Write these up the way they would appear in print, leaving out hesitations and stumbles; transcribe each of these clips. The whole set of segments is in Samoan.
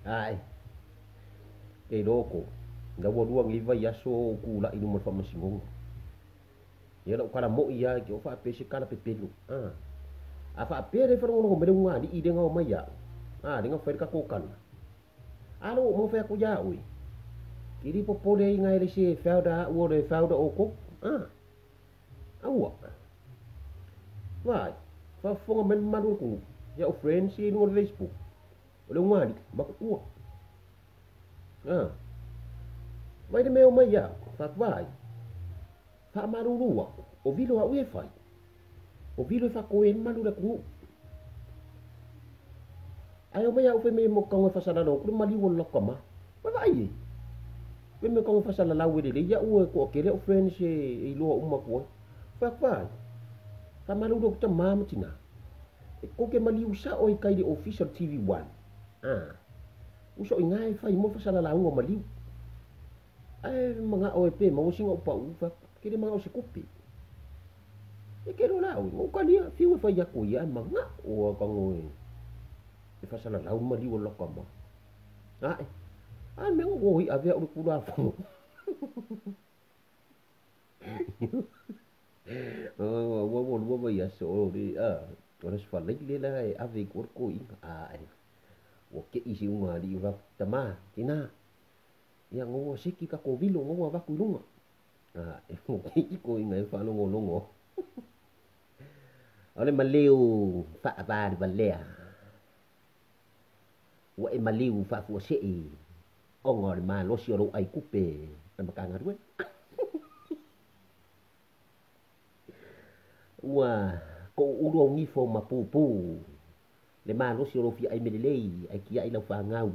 Ai, e loko, na ua lua nei vaiaso o ou tulai i luma o le faamasinoga. Ia lau kala moi lava e te oo faapea se kala pepelo. A faapea le faalogologo mai le ugaalii lea na omai au, a lea na fai le tatou tala. A lea ua uma ona fai atu ia oe, e te le popole ai na e le se founder au o le founder o outou. Aua. Vaai, faafofoga mai le mamalu o le atunuu, ia o friends ia i luga o le Facebook, o le ugaalii, matutua. Vaai le mea e omai ia au, fai atu vaai, faamalulu aku, o vilo au ia e fai, o vilo e faatoe ai le mamalu o le atunuu. Ae omai au fai mai e tago e faasalalau atu le maliu o le latou tama. Ua vaai e. Fai mai tago e faasalalau e lelei au e toatele au friends e iloa uma atu ai. Fai atu vaai, faamalulu atu tama ma tina. E tou te maliu sao ai i tai i le ofisa o le TV1. Uso i ina e fai mo le faasalalauga o maliu. Ae manao e pe maua sina upa u, fai atu, ke le manao se tupe. E ke loa la oe, na ou talia, fiu e fai atu ia, ae manao a tago e faasalalau le maliu o le latou tama. Ae, a mea na oi ave au i le Tulafono. Ua ua lua vaiaso o le o le Aso Faraile la e ave i tua le toeaina. Ae, ua tei si ugaalii o fai atu, tama, tina, ia na ua seki tatou vilo na ua avatu i luga. Ua tei toeaina e faalogologo. O le maliu faavalevalea, ua e maliu faafuasei ona o le malosi o lou aitupe o le Matagaluega. Ua touulu au nifo ma pupu le malosi o lou fia ai mea lelei ae tiai lau fanau.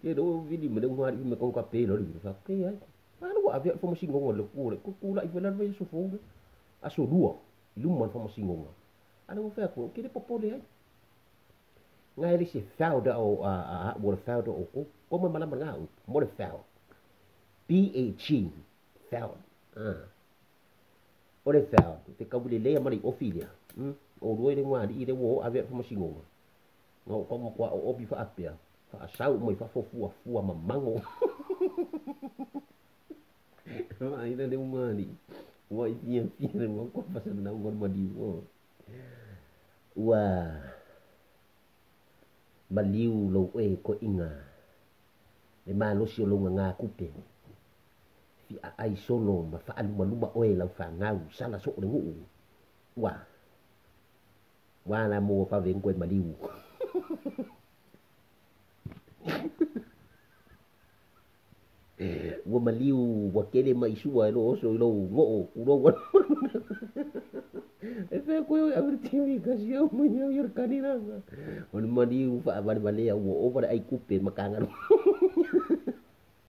Ke lo vili me le ugaalii me konga pe lo le vili fa ke ai. A lo ave au faamasinoga le ku le ku tulai fai la le vaiaso fou le aso lua i luma o le faamasinoga. A le ua fai atu, ke le popole ai. Nga e le se founder o a au o le founder o outou. Ko mo malama nga au, mo le found. B-A-G, found. O le found, te kaulelea ma le ofi lea. O lua i le ugaalii le ua o ave au faamasinoga. Na o kau matua o opi faapea, faasau mai fafo fuafua mamago. Vaai la le ugaalii, ua i fiafia le matua faasalalauga o le maliu. Ua maliu lou oe toeaiga, le malosi o lou gaga tupe. Fiaai solo ma faalumaluma oe lau fanau, sala soo le nuu. Ua, ua la mo vave koe maliu. Ua maliu ua tele mai sua e loo oso i lou goo kulou E fea koe oi ave le TV kasi au mai au i o le kani langa. O le maliu faavalevalea ua ova le aitupe ma kagaluega.